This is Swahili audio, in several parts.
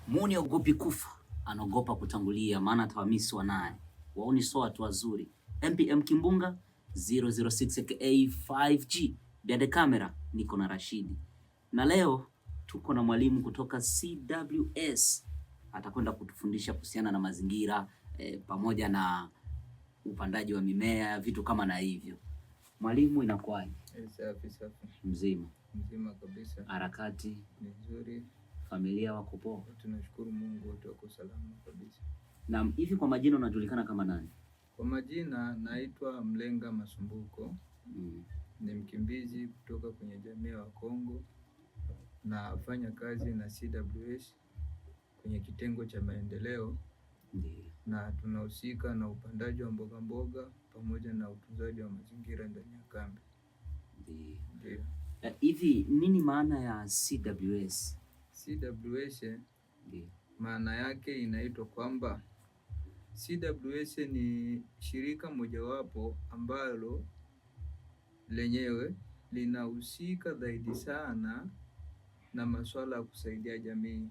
Muni ogopi kufa, anaogopa kutangulia, maana atawamisi wanaye. Waoni so watu wazuri. MPM Kimbunga 006 aka 5G. Behind the camera niko na Rashidi, na leo tuko na mwalimu kutoka CWS atakwenda kutufundisha kuhusiana na mazingira pamoja na upandaji wa mimea, vitu kama na hivyo. Mwalimu, inakuwaje? Safi safi. Mzima? Mzima kabisa. Harakati ni nzuri. Familia wako poa? Tunashukuru Mungu, wote wako salama kabisa. Na hivi kwa majina unajulikana kama nani? Kwa majina naitwa Mlenga Masumbuko. Ni mkimbizi kutoka kwenye jamii ya Wakongo. Nafanya kazi na CWS kwenye kitengo cha maendeleo. Na tunahusika na upandaji wa mboga mboga pamoja na utunzaji wa mazingira ndani ya kambi. Ndiyo. Hivi nini maana ya CWS? CWS maana yake inaitwa kwamba CWS ni shirika mojawapo ambalo lenyewe linahusika zaidi sana na masuala ya kusaidia jamii.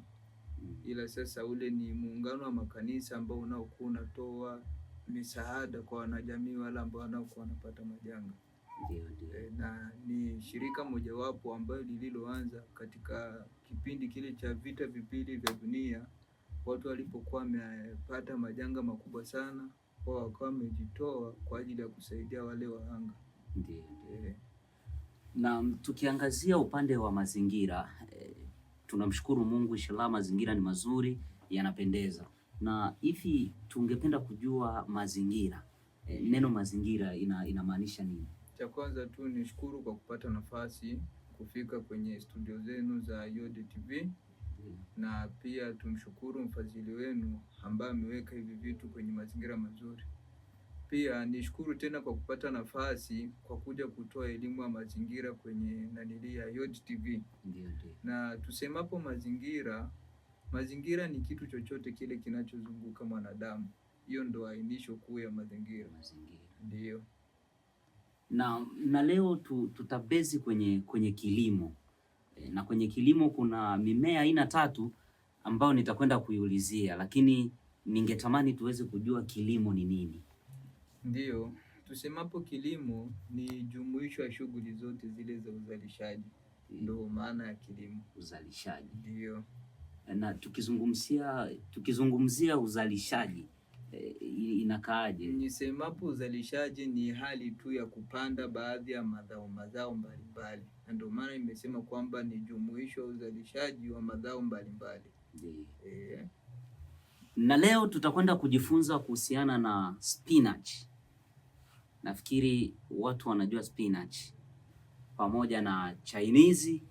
Ila sasa ule ni muungano wa makanisa ambao unaokuwa unatoa misaada kwa wanajamii wale ambao wanaokuwa wanapata majanga. Ndiyo. Na ni shirika mojawapo ambayo lililoanza katika kipindi kile cha vita vipili vya dunia. Watu walipokuwa wamepata majanga makubwa sana, wao wakawa wamejitoa kwa ajili ya kusaidia wale wahanga. Na tukiangazia upande wa mazingira, tunamshukuru Mungu, inshallah mazingira ni mazuri, yanapendeza. Na hivi tungependa kujua mazingira, neno mazingira inamaanisha nini? Cha kwanza tu nishukuru kwa kupata nafasi kufika kwenye studio zenu za Yodi TV. Na pia tumshukuru mfadhili wenu ambaye ameweka hivi vitu kwenye mazingira mazuri. Pia nishukuru tena kwa kupata nafasi kwa kuja kutoa elimu ya mazingira kwenye nanili ya Yodi TV. Na tusemapo mazingira, mazingira ni kitu chochote kile kinachozunguka mwanadamu. Hiyo ndo ainisho kuu ya mazingira. Mazingira. Ndiyo. Na leo tutabezi kwenye kilimo. Na kwenye kilimo kuna mimea aina tatu ambayo nitakwenda kuiulizia, lakini ningetamani tuweze kujua kilimo ni nini. Ndiyo, tusemapo kilimo ni jumuisho ya shughuli zote zile za uzalishaji. Ndio maana ya kilimo. Uzalishaji. Ndiyo. Na tukizungumzia uzalishaji inakaaje? Nisemapo uzalishaji ni hali tu ya kupanda baadhi ya mazao mbalimbali. Na ndio maana nimesema kwamba ni jumuisho wa uzalishaji wa mazao mbalimbali. Na leo tutakwenda kujifunza kuhusiana na spinach. Nafikiri watu wanajua spinach pamoja na Chinese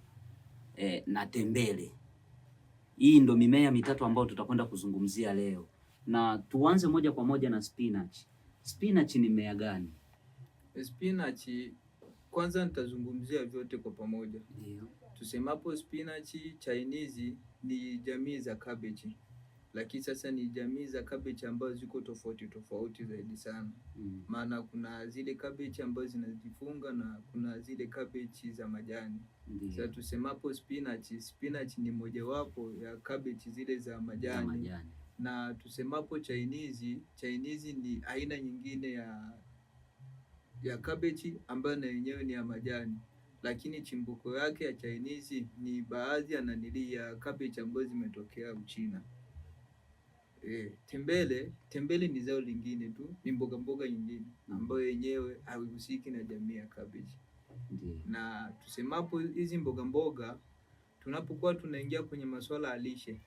na tembele. Hii ndo mimea mitatu ambayo tutakwenda kuzungumzia leo. Na tuanze moja kwa moja na spinach. Spinach ni mmea gani? Spinach kwanza nitazungumzia vyote kwa pamoja. Tusemapo spinach, Chinese ni jamii za cabbage. Lakini sasa ni jamii za cabbage ambazo ziko tofauti tofauti zaidi sana. Maana kuna zile cabbage ambazo zinajifunga na kuna zile cabbage za majani. Sasa tusemapo spinach, spinach ni mojawapo ya cabbage zile za majani. Za majani. Na tusemapo Chinese, Chinese ni aina nyingine ya cabbage ambayo na yenyewe ni ya majani. Lakini chimbuko yake ya Chinese ni baadhi ya nanili ya cabbage ambazo zimetokea Uchina. Tembele ni zao lingine tu, ni mboga mboga nyingine ambayo yenyewe haihusiki na jamii ya cabbage. Na tusemapo hizi mboga mboga, tunapokuwa tunaingia kwenye masuala ya lishe,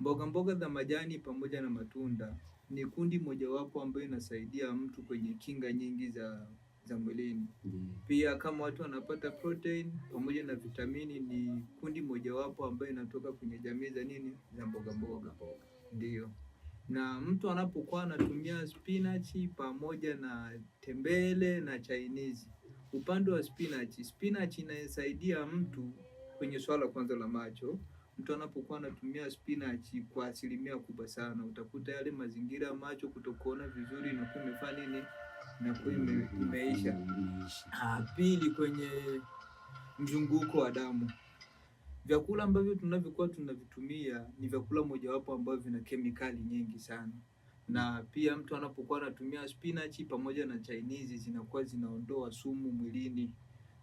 mboga mboga za majani pamoja na matunda ni kundi mojawapo ambayo inasaidia mtu kwenye kinga nyingi za mwilini. Pia kama watu wanapata protein pamoja na vitamini, ni kundi mojawapo ambayo inatoka kwenye jamii za nini? Za mboga mboga. Ndiyo. Na mtu anapokuwa anatumia spinach pamoja na tembele na Chinese, upande wa spinach, spinach inasaidia mtu kwenye swala kwanza la macho. Mtu anapokuwa anatumia spinach kwa asilimia kubwa sana, utakuta yale mazingira ya macho kutokuona vizuri inakuwa imefanya nini? Inakuwa imeisha. Imeisha. Pili, kwenye mzunguko wa damu. Vyakula ambavyo tunavyokuwa tunavitumia ni vyakula mojawapo ambavyo vina kemikali nyingi sana, na pia mtu anapokuwa anatumia spinach pamoja na chainizi zinakuwa zinaondoa sumu mwilini.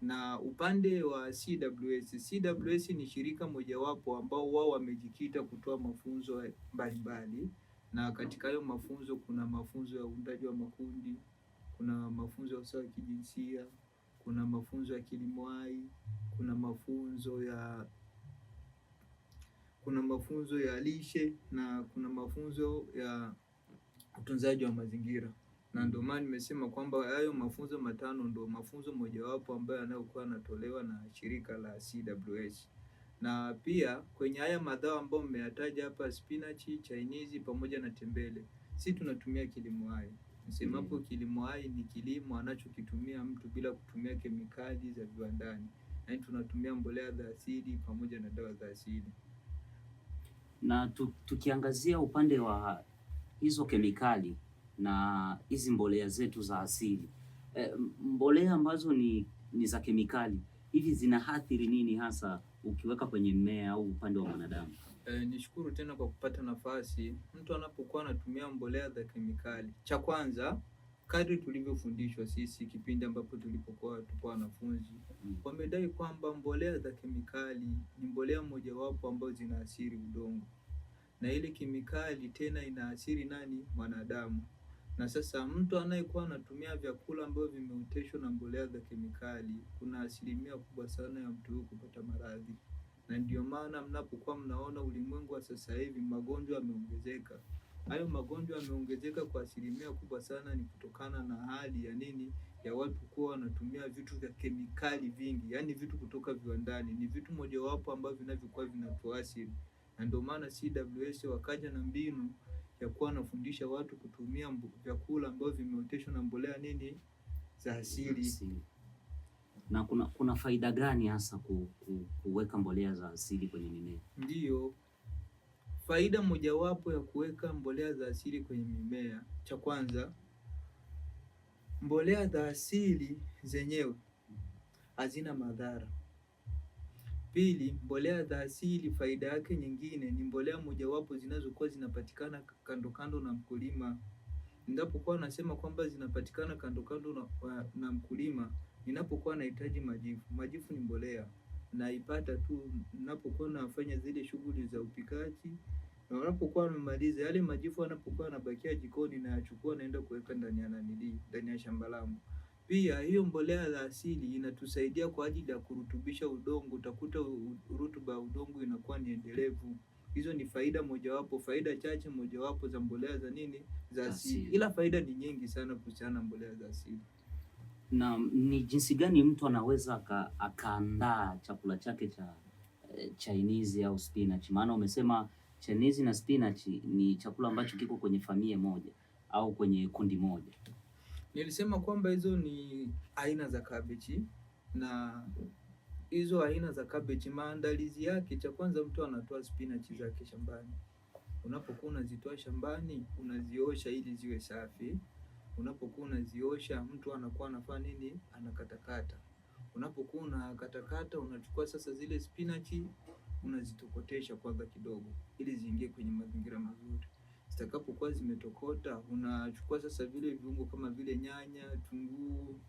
Na upande wa CWS, CWS ni shirika mojawapo ambao wao wamejikita kutoa mafunzo mbalimbali, na katika hayo mafunzo kuna mafunzo ya uundaji wa makundi, kuna mafunzo ya usawa wa kijinsia, kuna mafunzo ya kilimo hai, kuna mafunzo ya lishe na kuna mafunzo ya utunzaji wa mazingira. Na ndio maana nimesema kwamba hayo mafunzo matano ndio mafunzo mojawapo ambayo yanayokuwa yanatolewa na shirika la CWS. Na pia kwenye haya madhao ambayo mmeyataja hapa, spinach, chainizi pamoja na tembele, si tunatumia kilimo hai. Nisemapo kilimo hai ni kilimo anachokitumia mtu bila kutumia kemikali za viwandani, yaani tunatumia mbolea za asili pamoja na dawa za asili. Na tukiangazia upande wa hizo kemikali na hizi mbolea zetu za asili, mbolea ambazo ni za kemikali hivi zinaathiri nini hasa ukiweka kwenye mmea au upande wa mwanadamu? Nishukuru tena kwa kupata nafasi. Mtu anapokuwa anatumia mbolea za kemikali, cha kwanza, kadri tulivyofundishwa sisi kipindi ambapo tulipokuwa tupo wanafunzi, wamedai kwamba mbolea za kemikali ni mbolea mojawapo ambazo zinaathiri udongo, na ile kemikali tena inaathiri nani? Mwanadamu. Na sasa mtu anayekuwa anatumia vyakula ambavyo vimeoteshwa na mbolea za kemikali, kuna asilimia kubwa sana ya mtu huyu kupata maradhi. Na ndio maana mnapokuwa mnaona ulimwengu wa sasa hivi magonjwa yameongezeka. Hayo magonjwa yameongezeka kwa asilimia kubwa sana ni kutokana na hali ya nini, ya watu kuwa wanatumia vitu vya kemikali vingi, yaani vitu kutoka viwandani. Ni vitu mojawapo ambavyo vinavyokuwa vinatuathiri. Na ndio maana CWS wakaja na mbinu ya kuwa wanafundisha watu kutumia vyakula ambavyo vimeoteshwa na mbolea nini za asili. Na kuna faida gani hasa kuweka mbolea za asili kwenye mimea? Ndiyo, faida mojawapo ya kuweka mbolea za asili kwenye mimea, cha kwanza, mbolea za asili zenyewe hazina madhara. Pili, mbolea za asili faida yake nyingine ni mbolea mojawapo zinazokuwa zinapatikana kando kando na mkulima. Ninapokuwa nasema kwamba zinapatikana kando kando na mkulima, ninapokuwa nahitaji majifu. Majifu ni mbolea, naipata tu ninapokuwa nafanya zile shughuli za upikaji, na unapokuwa umemaliza yale majifu yanapokuwa yanabakia jikoni, nayachukua naenda kuweka ndani ya nanilii, ndani ya shamba langu. Pia hiyo mbolea za asili inatusaidia kwa ajili ya kurutubisha udongo, utakuta rutuba ya udongo inakuwa ni endelevu. Hizo ni faida mojawapo, faida chache mojawapo za mbolea za nini za asili. Ila faida ni nyingi sana kuhusiana na mbolea za asili. Na ni jinsi gani mtu anaweza akaandaa chakula chake cha Chinese au spinach? Maana umesema Chinese na spinach ni chakula ambacho kiko kwenye familia moja au kwenye kundi moja. Nilisema kwamba hizo ni aina za kabeji, na hizo aina za kabeji maandalizi yake, cha kwanza mtu anatoa spinach zake shambani. Unapokuwa unazitoa shambani, unaziosha ili ziwe safi. Unapokuwa unaziosha, mtu anakuwa anafanya nini? Anakatakata. Unapokuwa unakatakata, unachukua sasa zile spinach unazitokotesha kwanza kidogo ili ziingie kwenye mazingira mazuri. Zitakapokuwa zimetokota, unachukua sasa vile viungo kama vile nyanya, tunguu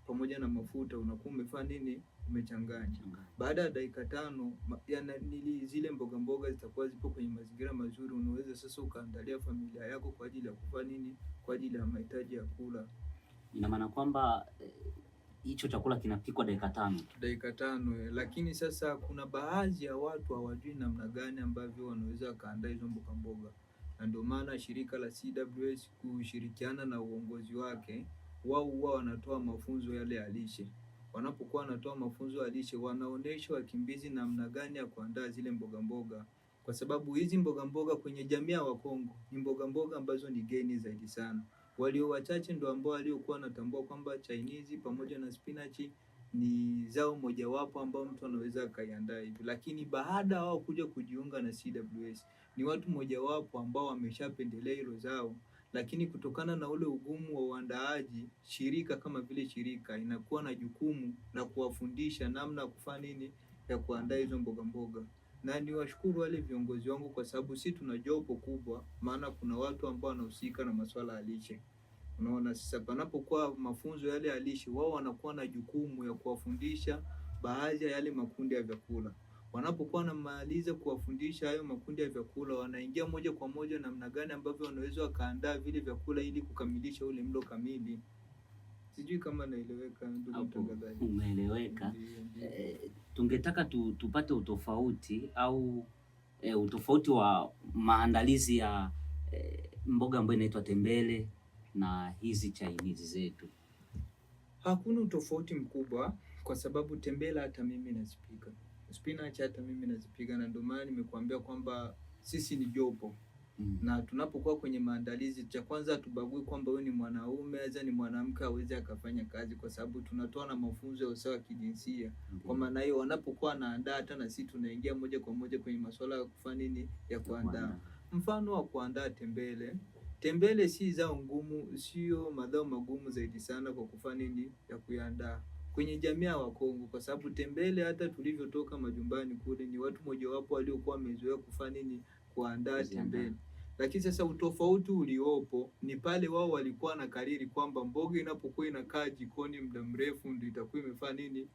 pamoja na mafuta, unakuwa umefanya nini? Umechanganya. Baada ya dakika 5, zile mboga mboga zitakuwa zipo kwenye mazingira mazuri. Unaweza sasa ukaandalia familia yako kwa ajili ya kufanya nini? Kwa ajili ya mahitaji ya kula. Ina maana kwamba hicho chakula kinapikwa dakika 5. Dakika 5. Lakini sasa kuna baadhi ya watu hawajui namna gani ambavyo wanaweza kaandaa hizo mboga mboga. Na ndio maana shirika la CWS kushirikiana na uongozi wake, wao huwa wanatoa mafunzo yale ya lishe. Wanapokuwa wanatoa mafunzo ya lishe, wanaonesha wakimbizi namna gani ya kuandaa zile mboga mboga. Kwa sababu hizi mboga mboga kwenye jamii ya Wakongo ni mboga mboga ambazo ni geni zaidi sana. Walio wachache ndio ambao waliokuwa wanatambua kwamba Chinese pamoja na spinach ni zao mojawapo ambao mtu anaweza akaiandaa hivi. Lakini baada wao kuja kujiunga na CWS, ni watu mojawapo ambao wameshapendelea hilo zao. Lakini kutokana na ule ugumu wa uandaaji, shirika kama vile shirika inakuwa na jukumu la kuwafundisha namna ya kufanya nini, ya ya kuandaa hizo mboga mboga. Na niwashukuru wale viongozi wangu kwa sababu si tuna jopo kubwa, maana kuna watu ambao wanahusika na masuala ya lishe. Unaona, sasa panapokuwa mafunzo yale ya lishe, wao wanakuwa na jukumu ya kuwafundisha baadhi ya yale makundi ya vyakula. Wanapokuwa wanamaliza kuwafundisha hayo makundi ya vyakula, wanaingia moja kwa moja namna gani ambavyo wanaweza wakaandaa vile vyakula ili kukamilisha ule mlo kamili. Sijui kama naeleweka, ndugu mtangazaji. Umeeleweka. Tungetaka tupate utofauti au utofauti wa maandalizi ya mboga ambayo inaitwa tembele na hizi chainizi zetu. Hakuna utofauti mkubwa kwa sababu tembele hata mimi nazipika, spinach hata mimi nazipika, na ndio maana nimekuambia kwamba sisi ni jopo na tunapokuwa kwenye maandalizi, cha kwanza hatubagui kwamba huyu ni mwanaume aza ni mwanamke aweze akafanya kazi, kwa sababu tunatoa na mafunzo ya usawa wa kijinsia. Kwa maana hiyo, wanapokuwa wanaandaa, hata na sisi tunaingia moja kwa moja kwenye masuala ya kufanya nini, ya kuandaa. Mfano wa kuandaa tembele, tembele si zao ngumu, sio mazao magumu zaidi sana kwa kufanya nini, ya kuyandaa kwenye jamii ya Wakongo, kwa sababu tembele hata tulivyotoka majumbani kule ni watu mojawapo waliokuwa wamezoea kufanya nini, kuandaa tembele. Lakini sasa utofauti uliopo ni pale wao walikuwa na kariri kwamba mboga inapokuwa inakaa jikoni muda mrefu ndio itakuwa imefanya nini,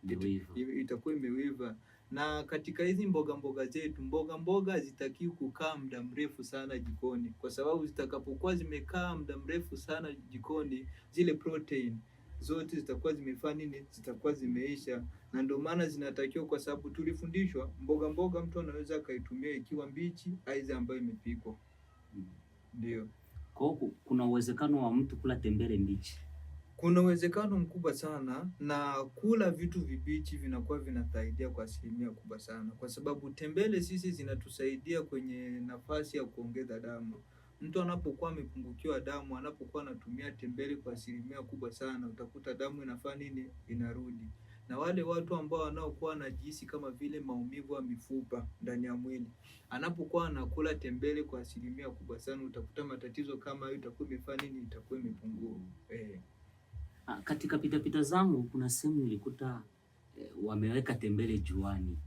itakuwa imeiva. Na katika hizi mboga mboga zetu, mboga mboga hazitakiwi kukaa muda mrefu sana jikoni, kwa sababu zitakapokuwa zimekaa muda mrefu sana jikoni, zile protein zote zitakuwa zimefanya nini, zitakuwa zimeisha. Na ndio maana zinatakiwa, kwa sababu tulifundishwa mboga mboga mtu anaweza akaitumia ikiwa mbichi, aidha ambayo imepikwa. Ndio. Kwa hiyo kuna uwezekano wa mtu kula tembele mbichi. Kuna uwezekano mkubwa sana, na kula vitu vibichi vinakuwa vinasaidia kwa asilimia kubwa sana, kwa sababu tembele sisi zinatusaidia kwenye nafasi ya kuongeza damu. Mtu anapokuwa amepungukiwa damu, anapokuwa anatumia tembele kwa asilimia kubwa sana, utakuta damu inafanya nini, inarudi. Na wale watu ambao wanaokuwa wanajihisi kama vile maumivu ya mifupa ndani ya mwili, anapokuwa anakula tembele kwa asilimia kubwa sana, utakuta matatizo kama hayo itakuwa imefanya nini, itakuwa imepungua. Katika pitapita zangu kuna sehemu nilikuta wameweka tembele juani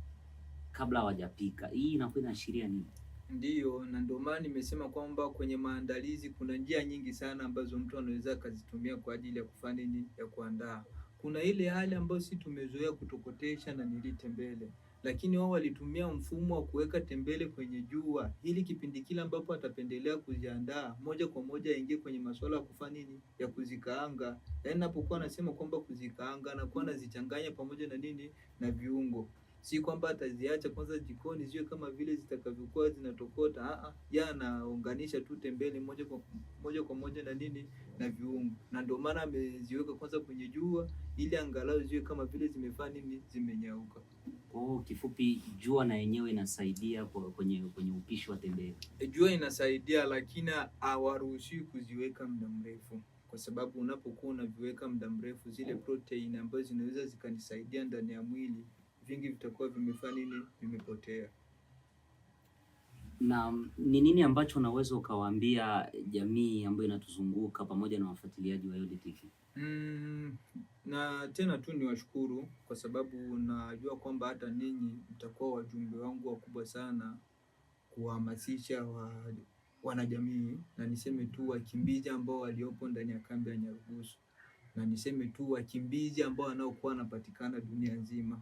kabla hawajapika. Hii inakuwa inaashiria nini? Ndiyo, na ndio maana nimesema kwamba kwenye maandalizi kuna njia nyingi sana ambazo mtu anaweza akazitumia kwa ajili ya kufanya nini, ya kuandaa. Kuna ile hali ambayo si tumezoea kutokotesha na nili tembele, lakini wao walitumia mfumo wa kuweka tembele kwenye jua, ili kipindi kile ambapo atapendelea kuziandaa moja kwa moja aingie kwenye masuala ya kufanya nini, ya kuzikaanga. Yaani napokuwa nasema kwamba kuzikaanga, anakuwa anazichanganya pamoja na nini, na viungo. Si kwamba ataziacha kwanza jikoni ziwe kama vile zitakavyokuwa zinatokota. Yeye anaunganisha tu tembele moja kwa moja na nini, na viungo. Na ndio maana ameziweka kwanza kwenye jua ili angalau ziwe kama vile zimefanya nini, zimenyauka. Kwa hiyo kifupi, jua na yenyewe inasaidia kwenye upishi wa tembele. Jua inasaidia, lakini hawaruhusiwi kuziweka muda mrefu, kwa sababu unapokuwa unaviweka muda mrefu, zile protein ambazo zinaweza zikanisaidia ndani ya mwili vingi vitakuwa vimefanya nini, vimepotea. Na ni nini ambacho unaweza ukawaambia jamii ambayo inatuzunguka pamoja na wafuatiliaji wa Yodi TV? Na tena tu niwashukuru kwa sababu najua kwamba hata ninyi mtakuwa wajumbe wangu wakubwa sana kuhamasisha wanajamii, na niseme tu wakimbizi ambao waliopo ndani ya kambi ya Nyarugusu, na niseme tu wakimbizi ambao wanaokuwa wanapatikana dunia nzima.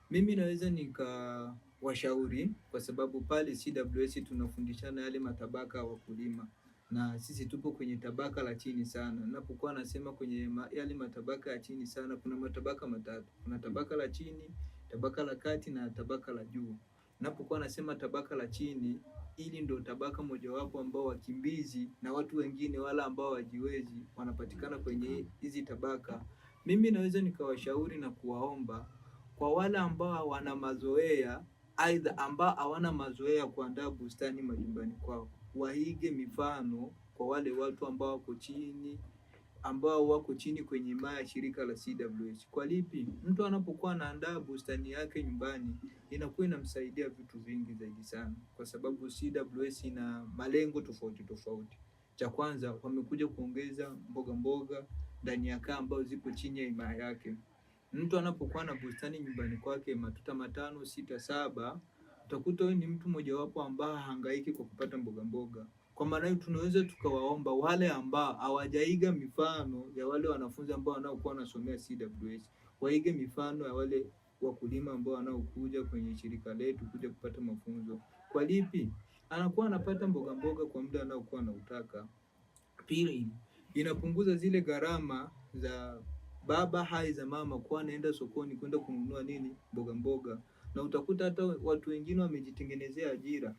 Mimi naweza nikawashauri kwa sababu pale CWS tunafundishana yale matabaka ya wakulima, na sisi tupo kwenye tabaka la chini sana. Ninapokuwa nasema kwenye yale matabaka ya chini sana, kuna matabaka matatu. Kuna tabaka la chini, tabaka la kati na tabaka la juu. Ninapokuwa nasema tabaka la chini, ili ndio tabaka mojawapo ambao wakimbizi na watu wengine wala ambao hawajiwezi wanapatikana kwenye hizi tabaka. Mimi naweza nikawashauri na kuwaomba kwa wale ambao wana mazoea, aidha ambao hawana mazoea kuandaa bustani majumbani kwao, waige mifano kwa wale watu ambao wako chini, ambao wako chini kwenye himaya ya shirika la CWS. Kwa lipi? Mtu anapokuwa anaandaa bustani yake nyumbani inakuwa inamsaidia vitu vingi zaidi sana, kwa sababu CWS ina malengo tofauti tofauti. Cha kwanza, wamekuja kuongeza mboga mboga ndani ya kaa ambazo zipo chini ya himaya yake. Mtu anapokuwa na bustani nyumbani kwake matuta 5, 6, 7, utakuta huyu ni mtu mmojawapo ambaye hahangaiki kwa kupata mboga mboga. Kwa maana hiyo tunaweza tukawaomba wale ambao hawajaiga mifano ya wale wanafunzi ambao wanaokuwa wanasomea CWS, waige mifano ya wale wakulima ambao wanaokuja kwenye shirika letu kuja kupata mafunzo. Kwa lipi? Anakuwa anapata mboga mboga kwa muda anaokuwa anautaka. Pili, inapunguza zile gharama za baba hai za mama kuwa anaenda sokoni kwenda kununua nini, mboga mboga. Na utakuta hata watu wengine wamejitengenezea ajira.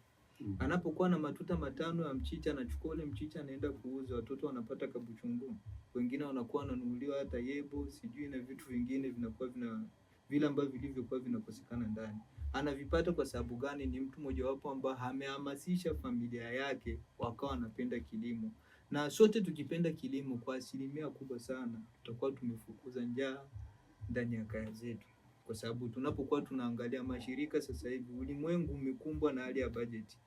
Anapokuwa na matuta 5 ya mchicha, anachukua ule mchicha anaenda kuuza, watoto wanapata kabuchungu. Wengine wanakuwa wananunuliwa hata yebo, sijui na vitu vingine vinakuwa vina vile ambavyo vilivyokuwa vinakosekana ndani. Anavipata kwa sababu gani? Ni mtu mmojawapo ambaye amehamasisha familia yake wakawa wanapenda kilimo. Na sote tukipenda kilimo kwa asilimia kubwa sana tutakuwa tumefukuza njaa ndani ya kaya zetu. Kwa sababu tunapokuwa tunaangalia mashirika sasa hivi, ulimwengu umekumbwa na hali ya bajeti.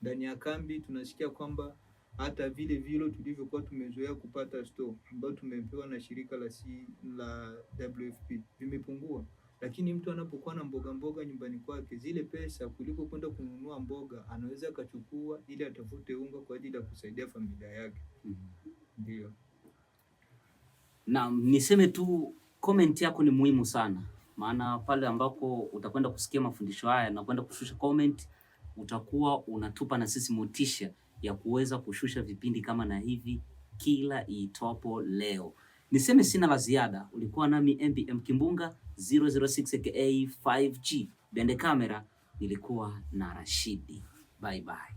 Ndani ya kambi tunasikia kwamba hata vile vilo tulivyokuwa tumezoea kupata store ambayo tumepewa na shirika la WFP vimepungua. Lakini mtu anapokuwa na mboga mboga nyumbani kwake, zile pesa kuliko kwenda kununua mboga anaweza akachukua ili atafute unga kwa ajili ya kusaidia familia yake. Ndio. Na niseme tu comment yako ni muhimu sana, maana pale ambako utakwenda kusikia mafundisho haya na kwenda kushusha comment, utakuwa unatupa na sisi motisha ya kuweza kushusha vipindi kama na hivi kila iitwapo leo. Niseme sina la ziada. Ulikuwa nami MBM Kimbunga 006 aka 5G. Behind the camera nilikuwa na Rashidi. Bye bye.